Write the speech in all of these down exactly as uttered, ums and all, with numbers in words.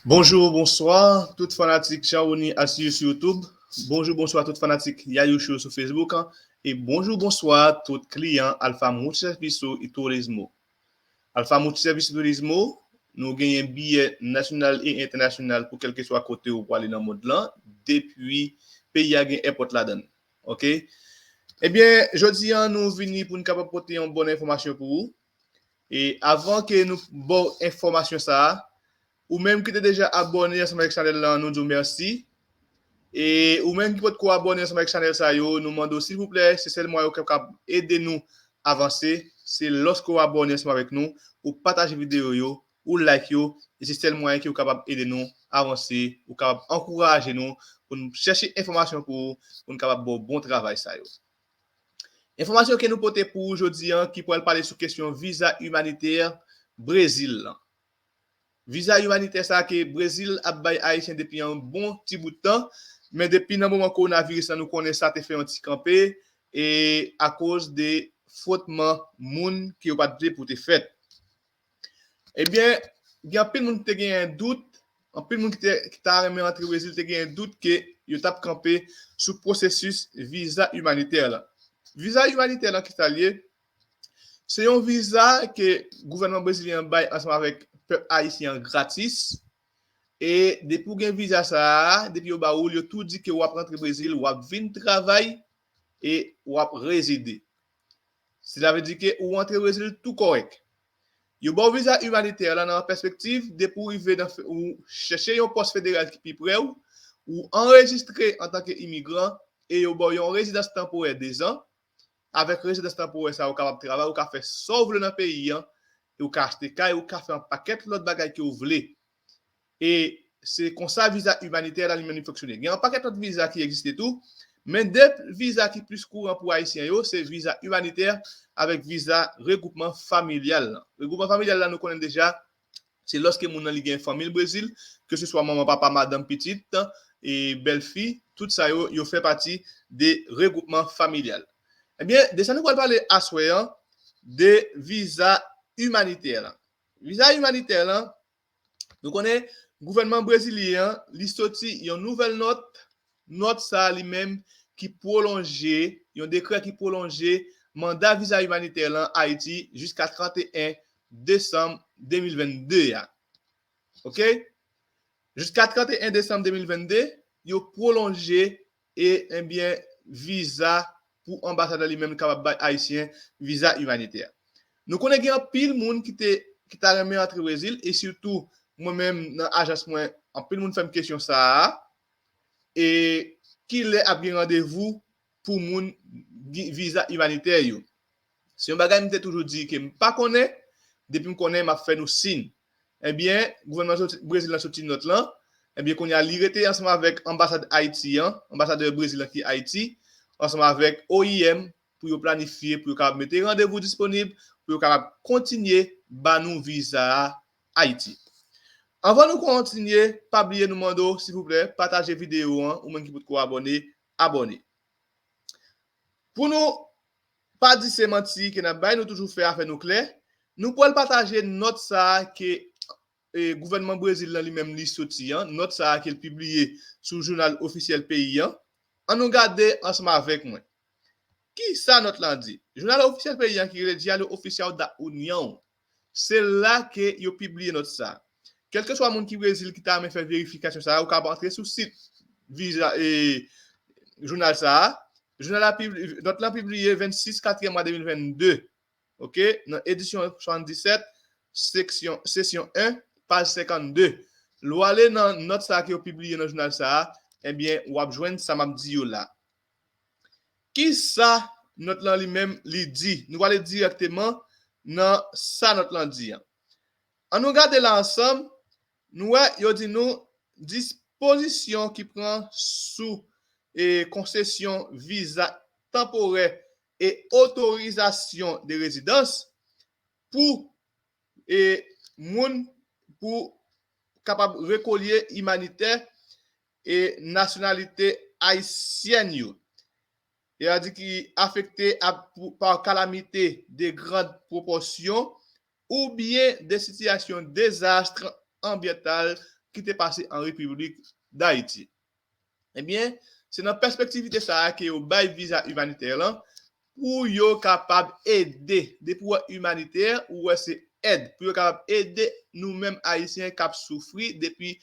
Bonjou, bonswa, tout fanatik Jean Rony Asius sou YouTube. Bonjou, bonswa, tout fanatik Yayou Show sou Facebook, an. E bonjou, bonswa, tout kliyan Alpha Multiserviso y Turismo. Alpha Multiserviso y Turismo, nou genyen biyè nasyonal e entènasyonal pou kèlkeswa kote ou prale nan mond lan, depi peyi a gen èpòt ladan l. Oke? Ebyen, jodi a, nou vini pou n kapab pote yon bòn enfòmasyon pou ou. E avan ke nou ba w enfòmasyon sa a, ou menm ki te deja abòne ansanm avèk chanèl lan, nou di w mèsi. E ou menm ki potko abòne ansanm avèk chanèl sa yo, nou mande w silvouplè, se sèl mwayen ou kapab ede nou avanse, se lòske w abòne ansanm avèk nou, ou pataje videyo yo, ou like yo, e se sèl mwayen ke w kapab ede nou avanse, ou kapab ankouraje nou pou n chèche enfòmasyon pou ou, pou n kapab ba w bon travay sa yo. Enfòmasyon ke nou pote pou ou jodi a, ki pral pale sou kesyon viza imanitè Brezil lan. Viza imanitè sa ke Brezil ap bay Ayisyen depi yon bon ti bout tan, men depi nan moman kowonaviris lan, nou konnen sa te fè yon ti kanpe, e akoz de fwotman moun ke yo pa t vle pou te fèt. Ebyen, gen anpil moun ki te genyen dout, anpil moun ki te, ki ta renmen antre Brezil te genyen dout ke yo t ap kanpe sou pwosesis viza imanitè lan. Viza imanitè lan, ki sa l ye? Se yon viza ke gouvènman brezilyen an bay ansanm avèk pèp ayisyen an gratis. E depi w gen viza sa a, depi yo ba ou l, yo tou di ke w ap rantre Brezil, w ap vin travay e w ap rezide. Sela vle di ke ou antre Brezil tou kòrèk. Yo ba w viza imanitè la nan pèspektiv depi w rive nan fe-, ou chèche yon pòs federal ki pi pre w, ou anrejistre antanke imigran e yo ba w yon rezidans tanporè dezan. Avèk rezidans tanporè sa, ou kapab travay, ou ka fè sa w vle nan peyi an, e ou ka achte kay, ou ka fè yon pakèt lòt bagay ke w vle. E se konsa viza imanitè la li menm li fonksyone. Gen yon pakèt lòt viza ki egziste tou, men de viza ki plis kouran pou Ayisyen yo, se viza imanitè avèk viza regwoupman familyal lan. Regwoupman familyal la, nou konnen deja, se lòske moun nan li gen fanmi l Brezil, ke se swa manman, papa, madanm, pitit, e bèlfi, tout sa yo, yo fè pati de regwoupman familyal. Ebyen, de sa nou pral pale aswè an, de viza imanitè lan. Viza imanitè lan, nou konnen gouvènman brezilyen an, li soti yon nouvèl nòt, nòt sa a li menm ki pwolonje, yon dekrè ki pwolonje manda viza imanitè lan Ayiti jiska trannteyen desanm de mil vennde a. Oke? Jiska trannteyen desanm de mil vennde, yo pwolonje e, ebyen, viza pou anbasad la li menm kapab bay Ayisyen viza imanitè. Nou konnen gen anpil moun ki te, ki ta renmen antre Brezil, e sitou mwen menm nan ajans mwen, anpil moun fè m kesyon sa a, e kilè ap gen randevou pou moun gi-, viza imanitè yo. Se yon bagay m te toujou di ke m pa konnen, depi m konnen m ap fè nou siy. Ebyen, gouvènman soti, Brezil lan soti nòt lan, ebyen, kounye a li rete ansanm avèk anbasad Ayiti an, anbasadè Brezil lan ki Ayiti, ansanm avèk O I M pou yo planifye, pou yo kapab mete randevou disponib, pou yo kapab kontinye ba nou viza a Ayiti. Anvan nou kontinye, pa bliye nou mande w, silvouplè, pataje videyo an, ou menm ki potko abòne, abòne. Pou nou pa di se manti ke n ap bay, nou toujou fè afè nou klè. Nou pral pataje nòt sa a ke, e, gouvènman Brezil lan li menm li soti an, nòt sa a ke l pibliye sou jounal ofisyèl peyi an. Ann nou gade ansanm avèk mwen. Kisa nòt lan di? Jounal ofisyèl peyi an ki rele Diário Oficial da União. Se la ke yo pibliye nòt sa. Kèlkeswa moun ki Brezil ki ta renmen fè verifikasyon sa a, ou kapab antre sou sit viza, e, jounal sa a. Jounal la pibli-, nòt lan pibliye vennsis katriyèm mwa de mil vennde. Oke? Nan edisyon swasanndisèt, seksyon, sesyon en, paj senkannde. Lè w ale nan nòt sa a ke yo pibliye nan jounal sa a, ebyen, w ap jwenn sa m ap di yo la. Kisa nòt lan li menm li di? Nou prale dirèkteman nan sa nòt lan di an. Ann nou gade la ansanm, nou wè yo di nou dispozisyon ki pran sou, e, konsesyon viza tanporè e otorizasyon de rezidans pou, e, moun pou kapab rekolye imanitè e nasyonalite ayisyèn yo. E a di ki afekte a, pou, pa kalamite de grand pwopòsyon oubyen de sitiyasyon dezas anbyantal ki te pase an Repiblik Dayiti. Ebyen, se nan pèspektivite sa a ke yo bay viza imanitè lan pou yo kapab ede, depi w wè imanitè, ou wè se èd, pou yo kapab ede nou menm Ayisyen k ap soufri depi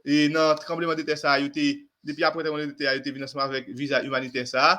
e nan tranbleman de tè sa a, yo te, depi apre tranbleman de tè a, yo te vin ansanm avèk viza imanitè sa a,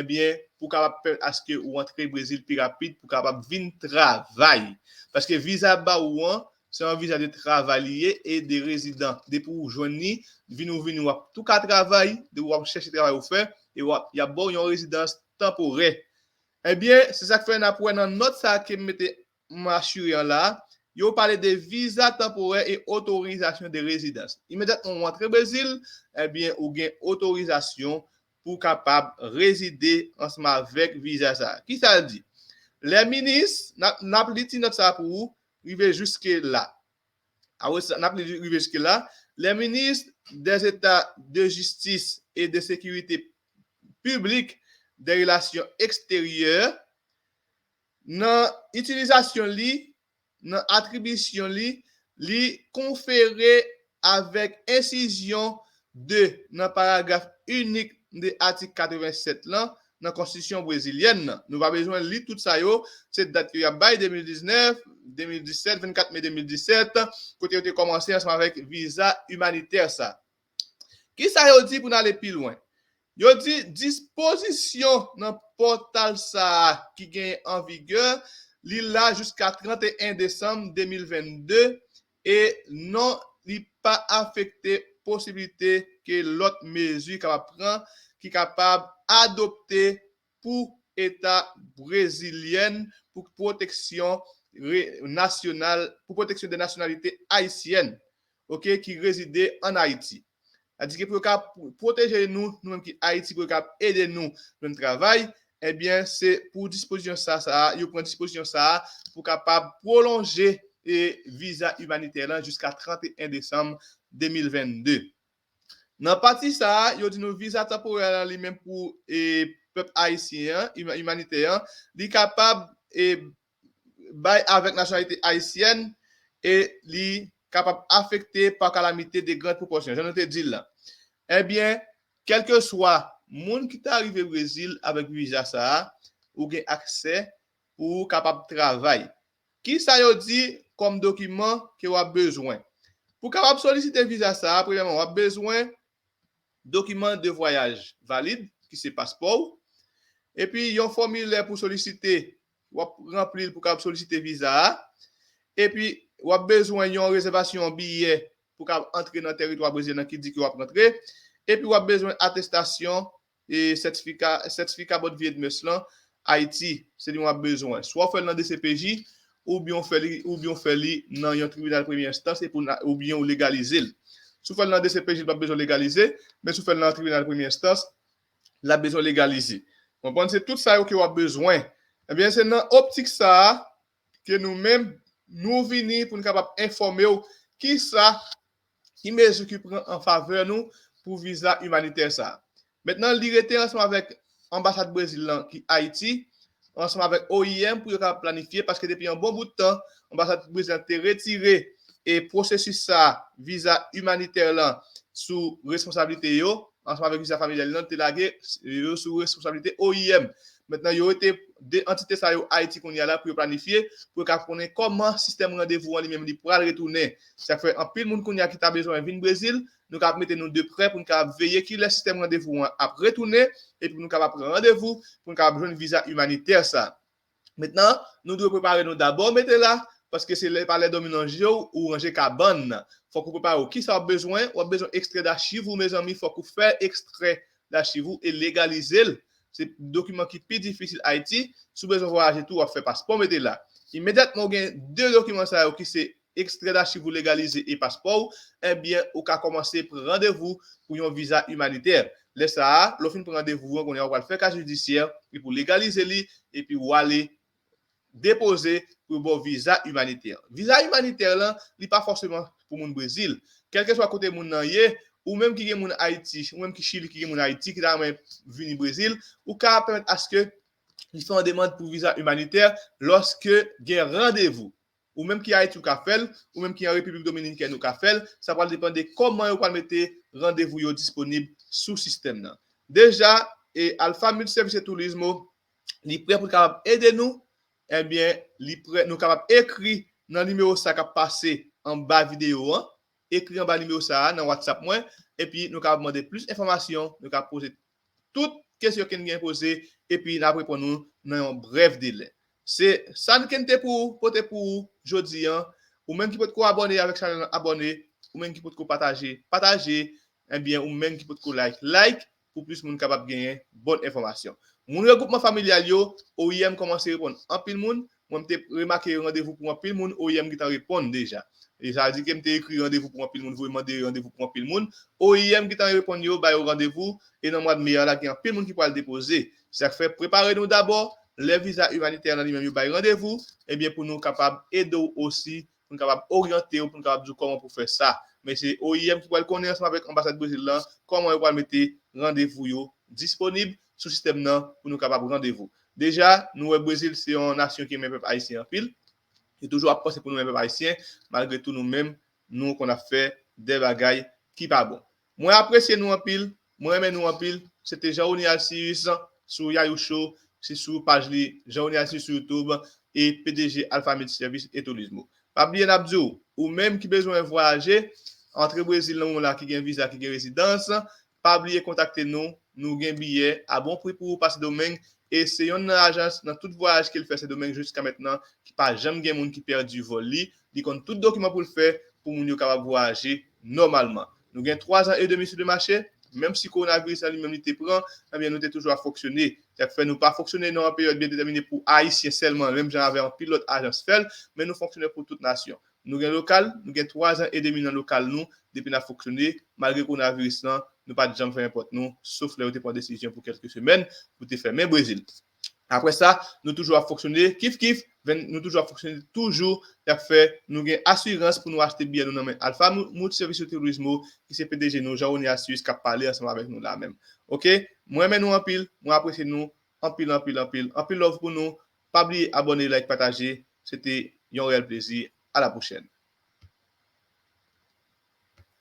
ebyen, pou kapab pèmèt aske ou antre Brezil pi rapid, pou kapab vin travay. Paske viza ba ou an, se yon viza de travay li ye e de rezidan. Depi ou jwenn li, vin ou vini, w ap tou ka travay, depi w ap chèche travay ou fè, e w ap, y ap ba w yon rezidans tanporè. Ebyen, se sa k fè n ap wè nan nòt sa a ke m mete m asire an la, yo pale de viza tanporè e otorizasyon de rezidans. Imedyatman ou antre Brezil, ebyen, ou gen otorizasyon pou kapab rezide ansanm avèk viza sa a. Kisa l di? Lè minis, n ap, n ap li ti nòt sa a pou ou, rive jiske la. Apre sa, n ap li rive jiske la. Les ministres des États de justice et de sécurité publique, des relations extérieures, nan itilizasyon li, nan atribisyon li, li konfere avèk ensizyon de nan paragraf inik de atik katrevennsèt lan nan konstitisyon brezilyèn nan. Nou pa bezwen li tout sa yo, se dat yo y ap bay, de mil diznèf, de mil disèt, vennkat me de mil disèt, kote yo te kòmanse ansanm avèk viza imanitè sa. Kisa yo di pou n ale pi lwen? Yo di dispozisyon nan pòtal sa a ki genyen an vigè, li la jiska trannteyen desanm de mil vennde e non, li pa afekte posiblite ke lòt mezi kapab pran ki kapab adopte pou Eta brezilyèn pou pwoteksyon re- nasyonal, pou pwoteksyon de nasyonalite ayisyèn, oke, ki rezide ann Ayiti. Sa di ke pou yo ka pwoteje nou, nou menm ki Ayiti, pou yo ka ede nou jwenn travay, ebyen, se pou dispozisyon sa, sa, yo pran dispozisyon sa pou kapab pwolonje e viza imanitè lan jiska trannteyen desanm de mil vennde. Nan pati sa, yo di nou viza tanporè lan li menm pou e, pèp ayisyen an, ima- imanitè an, li kapab e, bay avèk nasyonalite ayisyèn e li kapab afekte pa kalamite de grand pwopòsyon, jan nou te di l lan. Ebyen, kèlkeswa moun ki ta rive Brezil avèk viza sa a, ou gen aksè pou ou kapab travay. Kisa yo di kòm dokiman ke w ap bezwen? Pou w kapab solisite viza sa a, premyèman, w ap bezwen dokiman de vwayaj valid, ki se paspò w, epi yon fòmilè pou solisite, w ap ranpli l pou kapab solisite viza a, epi w ap bezwen yon rezèvasyon biyè pou kapab antre nan tèritwa brezilyen an ki di ke w ap rantre, epi w ap bezwen atestasyon e sètifika, sètifika Bonne Vie et Mœurs lan, Ayiti, se li w ap bezwen. Swa w fè l nan D C P J, oubyen w fè li, oubyen w fè li nan yon tribinal premye enstans, e pou na- oubyen w legalize l. Si w fè l nan D C P J, l p ap bezwen legalize, men si w fè l nan tribinal premye enstans, l ap bezwen legalize. Konprann, se tout sa yo ke w ap bezwen. Ebyen, se nan optik sa a ke nou menm, nou vini pou n kapab enfòme w kisa ki mezi ki pran an favè nou pou viza imanitè sa a. Mentnan, li rete ansanm avèk anbasad Brezil lan ki Ayiti, ansanm avèk O I M pou yo kapab planifye, paske depi yon bon bout tan, anbasad Brezil lan te retire e pwosesis sa a, viza imanitè lan, sou responsablite yo, ansanm avèk viza familyal lan, te lage yo sou responsablite O I M. Mentnan, yo rete de antite sa yo Ayiti kounye a la pou yo planifye, pou yo ka konnen kòman sistèm randevou an li menm li pral retounen. Sa k fè anpil moun kounye a ki ta bezwen vin Brezil, nou kapab mete nou de prè pou nou kapab veye kilè sistèm randevou an ap retounen, epi pou nou kapab pran randevou, pou nou kapab jwenn viza imanitè sa. Mentnan, nou dwe prepare nou dabò, mete la, paske se lè pa lè dòmi nan je w, ou ranje kabann nan. Fòk ou prepare w. Kisa w ap bezwen? W ap bezwen ekstrè dachiv ou, mezanmi, fòk ou fè ekstrè dachiv ou e legalize l. Se dokiman ki pi difisil Ayiti. Si w bezwen vwayaje tou, w ap fè paspò, mete la. Imedyatman w gen de dokiman sa yo ki se ekstrè dachiv ou legalize e paspò w, ebyen, ou ka kòmanse pran randevou pou yon viza imanitè. Lè sa a, lè w fin pran randevou an, kounye a ou pral fè ka jidisyè, epi w legalize li, epi w ale depoze pou yo ba w viza imanitè. Viza imanitè lan, li pa fòseman pou moun Brezil. Kèlkeswa kote moun nan ye, ou menm ki gen moun Ayiti, ou menm ki Chili ki gen moun Ayiti, ki ta renmen vini Brezil, ou ka pèmèt aske li fè yon demann pou viza imanitè lòske gen randevou. Ou menm ki Ayiti, ou ka fè l. Ou menm ki an Repiblik Dominikèn, ou ka fè l. Sa pral depann de kòman yo pral mete randevou yo disponib sou sistèm nan. Deja, e Alpha Multiservice et Turismo, li prè pou l kapab ede nou. Ebyen, li prè, nou kapab ekri nan nimewo sa k ap pase anba videyo an. Ekri anba nimewo sa a nan WhatsApp mwen, epi nou kapab mande plis enfòmasyon, nou kapab poze tout kesyon ke n gen poze, epi n ap reponn ou nan yon brèf delè. Se sa n te pou pote pou ou jodi an. Ou menm ki potko abòne avèk chanèl lan, abòne. Ou menm ki potko pataje, pataje. Ebyen, ou menm ki potko like, like, pou plis moun kapab genyen bon enfòmasyon. Moun regwoupman familyal yo, O I M kòmanse reponn anpil moun. Mwen, m te remake randevou pou anpil moun, O I M gentan reponn deja. E sa di ke m te ekri randevou pou anpil moun, voye mande randevou pou anpil moun. O I M gentan reponn yo, ba yo randevou. E nan mwa de me a la, gen anpil moun ki pral depoze. Sa k fè, prepare nou dabò. Lè viza imanitè nan li menm yo bay randevou, ebyen, pou nou kapab ede w osi, pou nou kapab oryante w, pou nou kapab di w kòman pou fè sa. Men se O I M ki pral konnen ansanm avèk anbasad Brezil lan kòman yo pral mete randevou yo disponib sou sistèm nan pou nou kapab randevou. Deja, nou wè Brezil se yon nasyon ki renmen pèp ayisyen anpil. Yo toujou ap panse pou nou menm pèp ayisyen, malgre tou nou menm, nou konn ap fè de bagay ki pa bon. Mwen apresye nou anpil, mwen renmen nou anpil. Se te Jean Rony Alcius sou Yayou Show, se sou paj li, Jean Rony Alcius sou YouTube, e P D G Alpha Multiservice et Turismo. Pa bliye n ap di w, ou menm ki bezwen vwayaje, antre Brezil nan moman la, ki gen viza, ki gen rezidans, pa bliye kontakte nou. Nou gen biyè a bon pri pou ou pase Domeng, e se yonn nan ajans nan tout vwayaj ke l fè Sendomeng jiska mentnan ki pa janm gen moun ki pèdi vòl li. Li konn tout dokiman pou l fè pou moun yo kapab vwayaje nòmalman. Nou gen twa zan edmi sou le mache, menm si kowonaviris lan li menm li te pran, ebyen nou te toujou ap fonksyone. Sa k fè nou pa fonksyone nan yon peryòd byen detèmine pou Ayisyen sèlman, menm jan avè anpil lòt ajans fè l, men nou fonksyone pou tout nasyon. Nou gen lokal, nou gen twa zan edmi nan lokal nou, depi n ap fonksyone, malgre kowonaviris lan, nou pa t janm fèmen pòt nou, sof lè yo te pran desizyon pou kèlke semèn, pou te fèmen Brezil. Apre sa, nou toujou ap fonksyone, kif kif, ven-, nou toujou ap fonksyone toujou, sa k fè nou gen asirans pou nou achte biyè nou nan men Alpha Mu-, Multiservicio Turismo, ki se P D G nou, Jean Rony Alcius, k ap pale ansanm avèk nou la menm. Oke? Mwen renmen nou anpil, mwen apresye nou anpil, anpil, anpil. Anpil love pou nou. Pa bliye abòne, like, pataje. Se te yon reyèl plezi. A la pwochèn.